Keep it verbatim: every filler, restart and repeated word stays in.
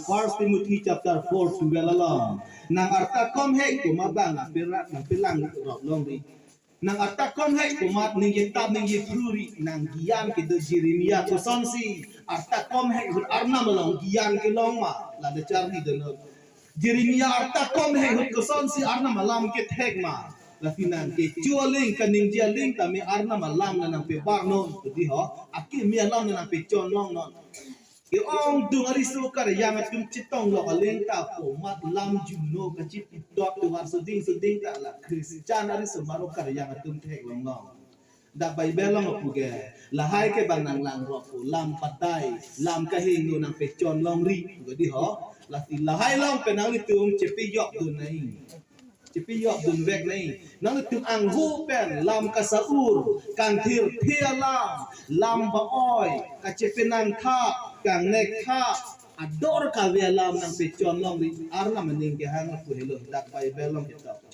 First Timothy chapter four twelve along, nang arta komhek komat abang nang perak nang pelang rok longri. Nang arta komhek komat ningje tap ningje phru ri, nang gyan kedo Jeremia kosonsi arta komhek ahut Arnam along gyan kelong ma, lada charli donon. Jeremia arta komhek ahut kosonsi Arnam alam kethek ma, lasi nang kecho aling kaningje aling tame Arnam alam nang pebar non, kodi ho, akimi alam nang pechon longnon. Ke-ongdung ariso Karyang atum chetong lok aling ta komat lam juno kachipidot tovar soding soding ta la Christian ariso maro Karyang atum theklong long. Dak Bible along apu ke, lahai ke bang nang langrok pu, lam patai, lam kahingno nang pechon longri, kodi ho. Lasi lahai along pen nanglitum chepejok dun nai. Chepejok dun vek nai. Nanglitum angho pen lam kasa-ur, kangthirthe alam, lam ba-oi, kachepenang tha, kangnek tha, ador kave alam nang pechon longri, Arnam aning kehang apu helo, dak Bible along ketok.